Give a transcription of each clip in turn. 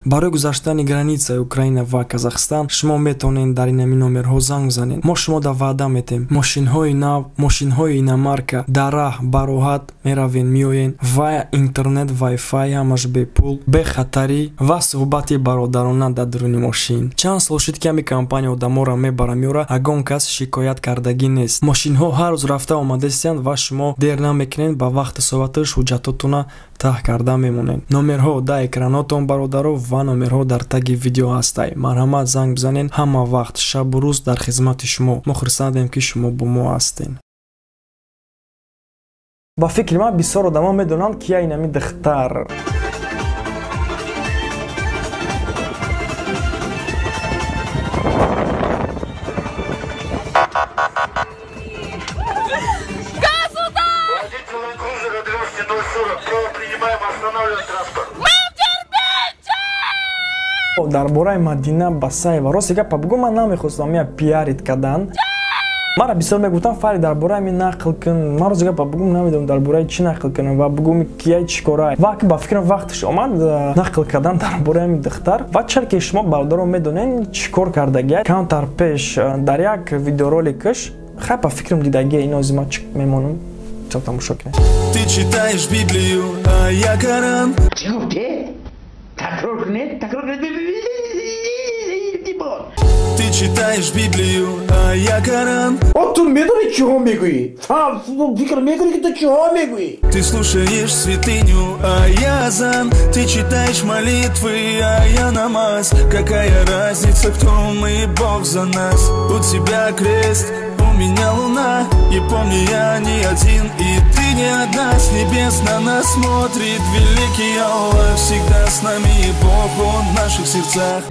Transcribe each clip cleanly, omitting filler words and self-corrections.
Барои гузаштани границаи Украина ва Казахстан шумо метавонед дар инами номерҳо занг бизанед. Мо шумо да ваъда метем: мошинҳои нав, мошинҳои иномарка, дар раҳ бароҳат меравен, меоен ва интернет, вайфай ҳамаш бепул, бехатарӣ ва суҳбати бародарона дар дуруни мошин. Чанд сол шуд, ки ҳами компания одаморо мебара, меора, ягон кас шикоят кардагӣ нест. Мошинҳо ҳар рӯз рафта омадастиянд ва шумо дер намекунед, ба вақту соаташ ҳуҷҷатотона таҳ карда мемонед. Номерҳо дар экранотон, бародаро, ва номерҳо дар таги видео ҳастай. Марҳамат, занг бизанед, ҳама вақт, шабу рӯз дар хизмати шумо. Мо хурсандем, ки шумо бо мо ҳастед. Ба фикри ман, бисёр одамо медонанд, ки я инами духтар. Дар бораи Мадина Басаева рости гапа бугӯ, ман намехостам я пиарить кардан. Мара бисёр мегуфтам: «Фари, дар бораи ми нақл кун». Ман рости гапа бугӯм, намедонам дар бораи чӣ нақл кунам ва бугӯм, кияй чӣ кора. Ва ба фикрам, вақташ омад нақл кардан дар бораи ми духтар. Ва чар ки шумо, бародаро, медонед, чӣ кор кардагия. Камтар пеш дар як видеороликаш, хай, ба фикрам, дидагия, ино зима чӣ мемонам, тамошо кунед. Ты читаешь Библию, а я Коран. Чӣ гуфте? Такрор кунед, такрор кунед. Ты читаешь Библию, а я Коран. О, ту медонӣ, чиҳо мегӯӣ? Фикр мекунӣ, ки ту чиҳо мегӯӣ? Ты слушаешь святыню, а я азан. Ты читаешь молитвы, а я намаз. Какая разница, кто мы, Бог за нас. У тебя крест, у меня луна. И помни, я не один, и ты не одна. С небес на нас смотрит великий Аллах. Всегда с нами Бог, Он в наших сердцах.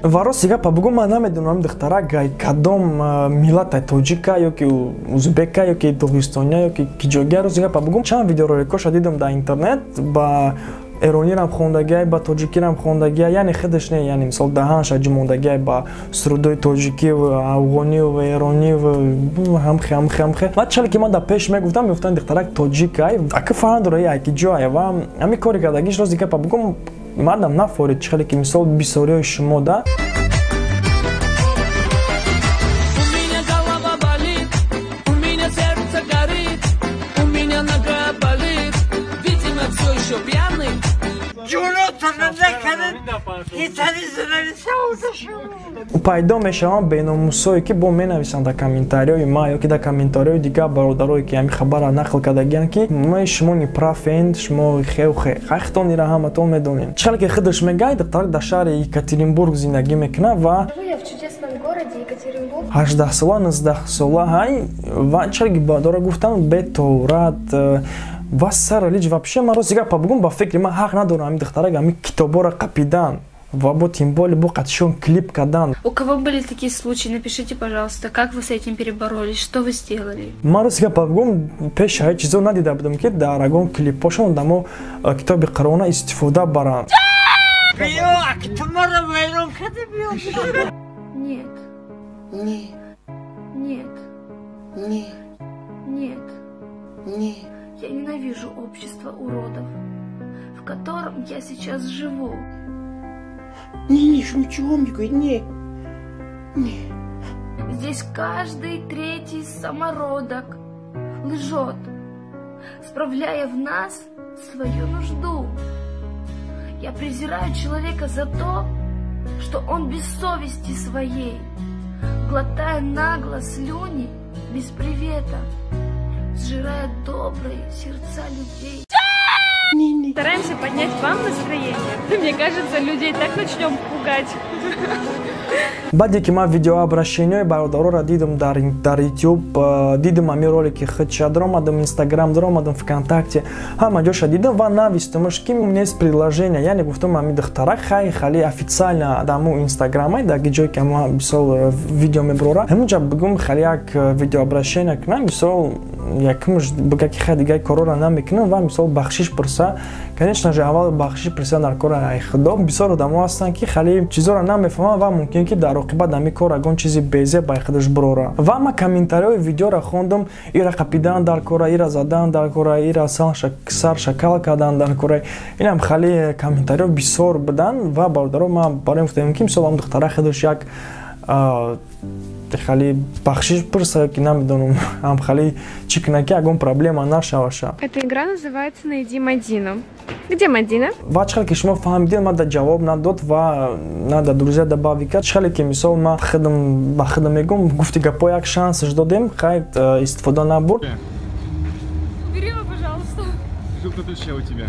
Ва рости гапа бугӯ, ман намедонам, духтара гай кадом миллата: тоҷика ё ки узбека, ё ки доғистония, ё ки киҷогия. Рости гапа бугӯм, чанд видеороликоша дидам дар интернет, ба эронирам хондагиай, ба тоҷикирам хондагиай, яъне худаш не, яъне мисол даҳанша ҷумондагиай ба сурудои тоҷикиву афғониву эрониву ҳамхе, ҳамхе, ҳамхе. Ва чале ки ман дар пеш мегуфтам, мегуфтам, духтарак тоҷикай, ака фаҳм дора, яй ки ҷоай. Ва ҳамин кори кардагиш, рости гапа бугӯм, мардам нафорид, чӣ хеле ки мисол бисёриҳои шумо да. У меня голова болит, у меня сердце горит, у меня нога болит. Видимо, все еще пьяный. Пайдо мешаванд беномусое, ки бо менависанд дар комментариҳои ман ё ки дар комментариҳои дигар бародарое, ки ҳамин хабарро нақл кардагиянд, ки мо шумо неправ ен, шумо хеухе хахтон, ира ҳаматон медонем. Чӣ хеле ки худаш мегӯяд, духтарак дар шаҳри Екатеринбург зиндагӣ мекунад ва Живу я в чудесном городе Екатеринбург. 18 сола, 19 сола ҳай. Ва чаре ки бародаро гуфтанд, беторат ва сара лич. Вообще, ман рости гапа бугум, ба фикри ман, ҳақ надорам ҳамин духтарак ҳамин китобҳоро қапидан ва бо тем более бо қатишон клип кардан. У кого были такие случаи, напишите, пожалуйста, как вы с этим переборолись, что вы сделали. Ман рости гапа бугум, пеш ҳай чизо надида будам, ки дар ягон клипҳошон одамо китоби Қуръона истифода баранд. Биё, ту маро вайрон кардӣ, биё. Нет. Не. Нет. Не. Нет. Не. Я ненавижу общество уродов, в котором я сейчас живу. Не, не, шумо чиҳо мегӯед? Не, не. Здесь каждый третий самородок лжет, справляя в нас свою нужду. Я презираю человека за то, что он без совести своей, глотая нагло слюни без привета, сжирая добрые сердца людей. Стараемся поднять вам настроение. Мне кажется, людей так начнем пугать. Баъде ки ман видеообращениҳои бародароро дидам дар YouTube, дидам ҳамин ролики худша, даромадам Инстаграм, даромадам ВКонтакте, ҳама ҷоша дидам ва навистамаш, ки есть предложение, яъне гуфтам, ҳамин духтарак хай хали официально дар ҳамун Инстаграмай, дар ҷое ки ҳама мисол видео мебарора, ҳамунҷа бигум, хали як видеообращение кунам, мисол. Якумш бигӯ ки хай, дигар корора намекунам ва мисол бахшиш пурса. Конечно же, аввал бахшиш пурса дар кора ай Худо. Бисёр одамо ҳастанд, ки хеле чизоро намефаҳманд ва мумкин ки дар оқибат ҳамин кор ягон чизи безеб ба худаш бирора. Ва ман комментариҳои видеоро хондам: ира қапидан дар кора, ира задан дар кора, ира сар шакал кардан дар кора. Инам хеле комментариҳо бисёр буданд. Ва бародаро, ман барои гуфтам, ки мисол ҳам духтара худаш як хеле бахшиш пурса, ки намедонам, ҳам хеле чӣ кунад, ки ягон проблема нашаваша. Эта игра называется «Найди Мадину». Где Мадина? Ва чӣ хеле ки шумо фаҳмидед, ман да ҷавоб надод ва на да друзья добавить кард. Чӣ хеле ки мисол ман худам ба худам мегӯм, гуфти гапҳо, як шансаш додем, хай, истифода набурд. Убери его, пожалуйста. Зуб на плече у тебя.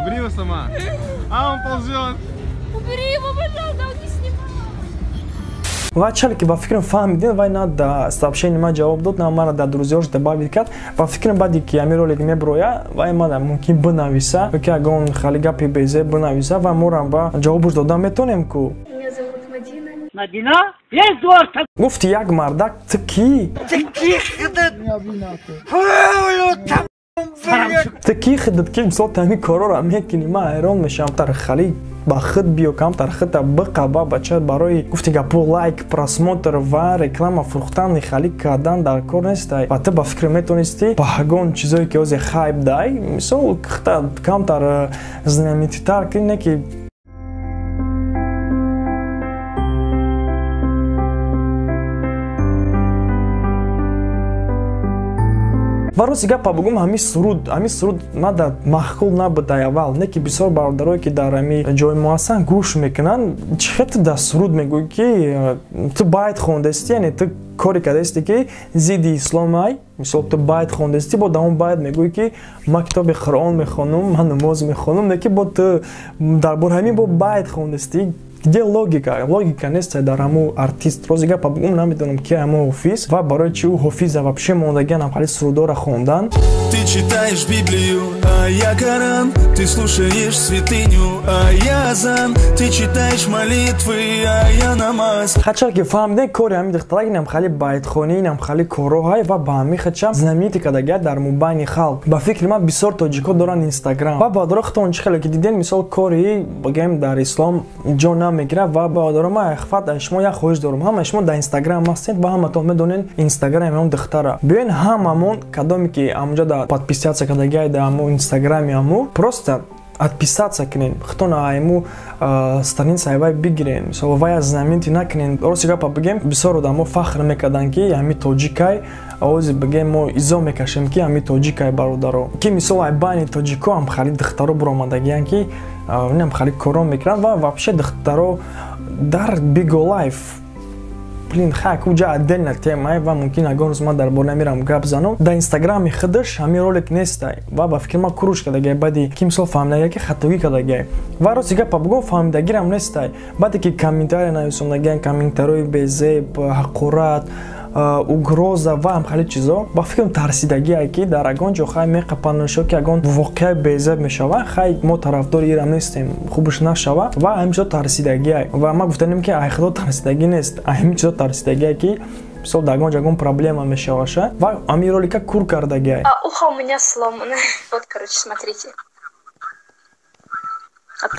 Убери его сама. А он ползет. Убери его, пожалуйста, он не снимал. Ва чале ки ба фикрам фаҳмидем, вай на да сообщение ман ҷавоб дод, на мара дар друзьяш добавить кард. Ба фикрам, баъде ки ҳамин ролик меброя, вай мана мумкин бинависа ё ки ягон хали гапи безеб бинависа ва морам ба ҷавобаш дода метонем ку. Меня зовут Мадина. Мадина? Есть двор. Гуфти як мардак, ту кӣ? Ту кӣ худат, ки мисол ҳамин корора мекунӣ? Ман ҳайрон мешавам. Тар хали ба худ биё, камтар худта биқаба, бача. Барои гуфти гапо лайк, просмотр ва реклама фурӯхтани хали кардан дар кор нестай. Ва ту ба фикр метонистӣ ба ягон чизое ки ҳозе хайп дай, мисол худта камтар знаменититар кунӣ, не ки. Ва рости гапа бугум, ҳамин суруд ма да маъқул набуд дар аввал, не ки бисёр бародарое, ки дар ҳамин ҷои мо ҳастанд, гӯш мекунанд. Чӣ хел ту дар суруд мегӯӣ, ки ту байт хондастӣ? Яъне ту коре кардасти, ки зидди ислом ай. Мисол, ту байт хондастӣ, бо дар он байт мегӯӣ, ки ман китоби Қуръон мехонам, ман намоз мехонам, не ки бо ту дар бораи ҳамин бо байт хондастӣ. Где логика? Логика нест дар ҳамун артист. Рози гапа бугум, намедонам, ки ҳамун ҳофиз ва барои чи ӯ ҳофиза вообще мондагиан ҳали сурудора хондан. Ты читаешь Библию, а я Коран. Ты слушаешь святыню, а я азан. Ты читаешь молитвы, а я намаз. Хача ки фаҳмидем, кори ҳамин духтарак инам хали байтхонӣ, инам хали корҳоҳай ва ба ҳамин хача знаменитый кардагия дар мобайни халқ. Ба фикри ман, бисёр тоҷикҳо доранд Инстаграм. Ва бародаро, худтон чӣ хеле ки дидем, мисол кори бигем дар ислом ҷо намегирад. Ва бародаро, ман ахфат аз шумо як хоҳиш дорам: ҳама шумо дар Инстаграм ҳастед ва ҳаматон медонед Инстаграми он духтара. Биёен ҳамамон, кадоме ки ҳамонҷо да подписаться кардагиай дар ҳамо Инстаграми ҳамо, просто отписаться кунед худтон, айму страница вай бигирен, мисол вай аз знаменитый накунен. Рости гапа бигем, бисёр одамо фахр мекарданд, ки ҳами тоҷикай. Овози бигем, мо изо мекашем, ки ҳами тоҷикай, бародаро, ки мисол ай байни тоҷико ҳам хали духтаро буромадагиянд, ки инам хали коро мекунанд. Ва вообще духтаро дар Биго Лайф, блин, хак, уҷа отдельная тема ва мумкин ягон рӯз ман дар бораи мирам гап занам. Дар Инстаграми худаш ҳамин ролик нестай ва ба фикри ман куруш кардагай, баъди ки мисол фаҳмидагай, ки хатогӣ кардагай. Ва рости гапа бугум, фаҳмидагирам нестай, баъде ки комментария нависондагиан, комментариҳои безеб, ҳақорат, угроза ва ҳам хеле чизо. Ба фикрам, тарсидагие, ки дар ягон ҷо хай меқапанаш ё ки ягон воқеаи безеб мешава. Хай, мо тарафдори ирам нестем, хубаш нашава. Ва ҳамин чизо тарсидагие. Ва ман гуфтанем, ки ай Худо тарсидагӣ нест, ҳамин чизо тарсидагие, ки мисол дар ягон ҷо ягон проблема мешаваша. Ва ҳамин ролика кур кардагиай. А ухо у меня сломано. Вот, короче, смотрите.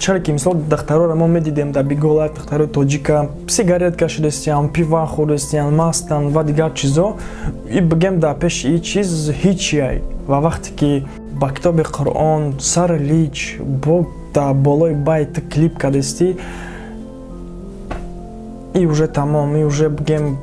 Чаро ки мисол духтароро мо медидем дар Биго Лайф, духтарои тоҷика сигарет кашидастиян, пива хӯрдастиян, мастанд ва дигар чизо. И бигем, дар пеши и чиз ҳичиай. Ва вақте ки ба китоби Қуръон сари лич бо дар болои байт клип кардастӣ, и уже тамом, и уже бигем,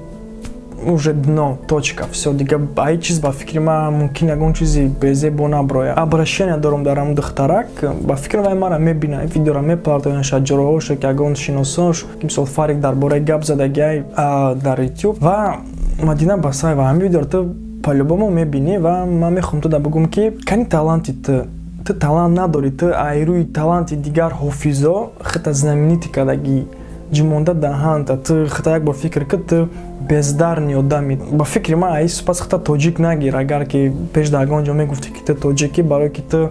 уже дно, точка, всё. Дига ай чиз, ба фикри ман, мумкин ягон чизи безебо наброя. Обращение дорам дар ҳамн духтарак. Ба фикри вай мара мебина, видеора мепартояша, ҷуроҳоша, ки ягон шиносош, ки мисол Фарик дар бораи гап задагиай дар Ютуб. Ва Мадина Басаева, ҳамин видеоро ту по-любому мебинӣ ва ман мехоҳам ту да бигӯм, ки кани таланти ту? Ту талант надорӣ. Ту айрӯи таланти дигар ҳофизо хита знаменитый кардагӣ, ҷимонда даҳанта. Ту хита як бор фикр кун, ту бездарный одами. Ба фикри ман, аи сипас хита тоҷик нагир, агар ки пеш дар ягон ҷо мегуфтӣ, ки ту тоҷикӣ, барое ки ту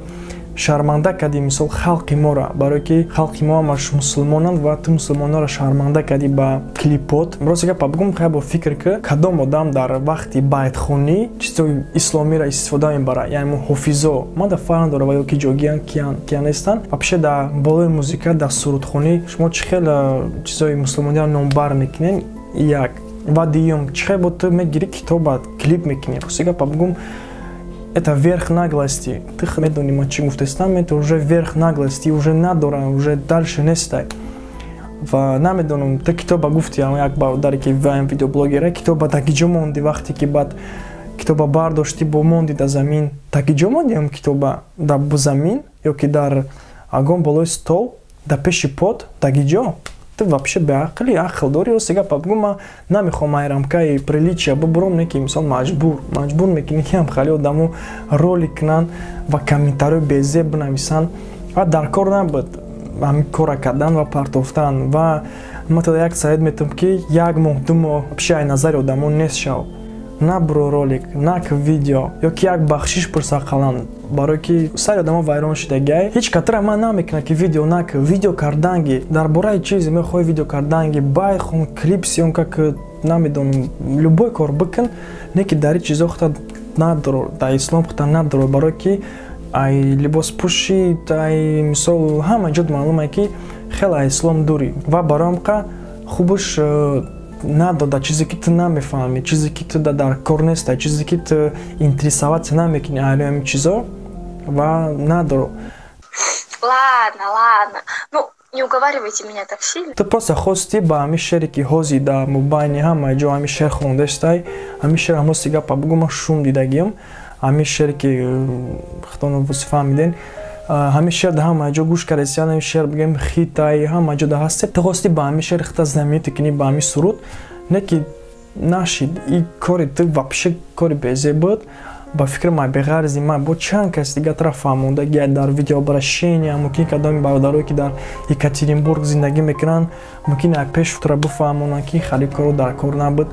Шарманда кардӣ, мисол, халқи моро, барое ки халқи мо ҳамаш мусулмонанд ва ту мусулмонҳоро шарманда кардӣ ба клипот. Рости гапа бигӯм, хай бо фикр ки кадом одам дар вақти байтхонӣ чизои исломиро истифода мебарад, яъне мо ҳофизо, ман да фарқ надорам ва ё ки ҷогиян, киян нестанд. Вообще дар болои музика, дар сурудхонӣ шумо чӣ хел чизои мусулмониро номбар мекунед? Як ва дуюм, чӣ хел бо ту мегирӣ китоба клип мекунӣ? Рости гапа бигӯм, это верх наглости. Ты медонӣ, ман чӣ гуфтаистам, это уже верх наглости, уже надорам, уже дальше нестай. Ва намедонам, ту китоба гуфти, як бародаре ки ваем видеоблогера, китоба таки ҷо монди, вақте ки баъд китоба бардоштӣ, бо монди дар замин, таки ҷо монди ам китоба дар замин ё ки дар агон болои стол дар пеши под, таки ҷо? Ту вообще беақлӣ, ақл дорӣ? Рости гапа бигӯ, ман намехоҳам ай рамкаи приличия бубурам, не ки мисол маҷбур мекунӣ, ки ҳам хали одамо ролик кунанд ва комментариҳои безеб бинависанд. Ва дар кор набуд ҳамин кора кардан ва партофтан. Ва ман тада як совет метавам, ки як моҳ, 2 моҳ вообще ай назари одамо нест шав, на буро ролик, на к видео, ё ки як бахшиш пурса ақаллан, барое ки сари одамо вайрон шудагиай. Ҳеҷ катара ман намекунад, ки видео нак видео карданги дар бораи чизе мехоҳӣ видео карданги, байхон, клип съёмка ки, намедонам, любой кор бикун, не ки дар ин чизо хута надоро, дар ислом хута надоро, барое ки ай либоспӯшӣ, ай мисол ҳама ҷо маълуме, ки хеле ай ислом дурӣ. Ва барои ҳамқа хубаш надода чизе ки ту намефаҳмӣ, чизе ки ту дар кор нестай, чизе ки ту интересоваться намекунӣ айри ҳамин чизо ва надоро. Ладно, ладно. Ну, не уговаривайте меня так сильно. Ту просто хости ба ҳамин шере, ки ҳози дар мобайни ҳама ҷо ҳамин шер хондастай, ҳамин шер ҳам, рости гапа бигӯ, ман шум дидагиам, ҳамин шере ки худтон фаҳмиден, ҳамин шер дар ҳама ҷо гӯш кардеси, ҳамин шер бигем хитай ҳама ҷо да ҳасте. Ту хости ба ҳамин шер хита знаменитый кунӣ, ба ҳамин суруд, не ки нашид. И кори ту вообще кори безеб буд ба фикри ман. Беғарзи ман бо чанд кас дига тара фаҳмондагия дар видеообращения, мумкин кадоми бародарое, ки дар Екатеринбург зиндагӣ мекунанд, мумкин як пеш тура бифаҳмонанд, ки хали корро дар кор набуд.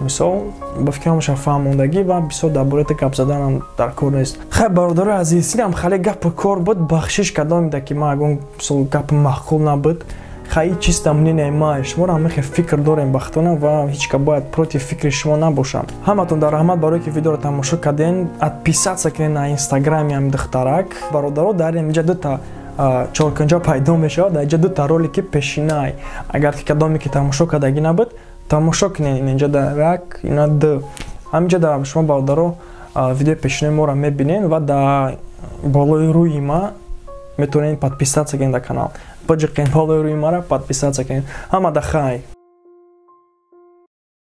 Мисол, ба фикри ҳамаша фаҳмондагӣ ва бисёр дар бораи гап заданам дар кор нест. Хай, бародарои азиз, инам хеле гапу кор буд. Бахшиш кадомида, ки ман ягон мисол гапи маъқул набуд. Хай, чисто мнение ма, шуморо ҳама хел фикр дорем бахтона ва ҳеҷ ка бояд против фикри шумо набошам. Ҳаматон дар раҳмат, барое ки видеоро тамошо карден. Отписаться кунед на инстаграми ҳам духтарак. Бародаро, дар инҷа дута чоркунҷа пайдо мешавад, дар инҷа дута ролики пешинай, агар ки кадоме ки тамошо кардагӣ набуд, тамошо кунед. Инҷа да як, ина д, ҳаминҷа да шумо, бародаро, видеои пешинаи моро мебинед ва дар болои рӯи ма метавонед подписаться кунед дар канал, биҷиқен болои рӯи мара, подписаться кунед. Ҳама да хай.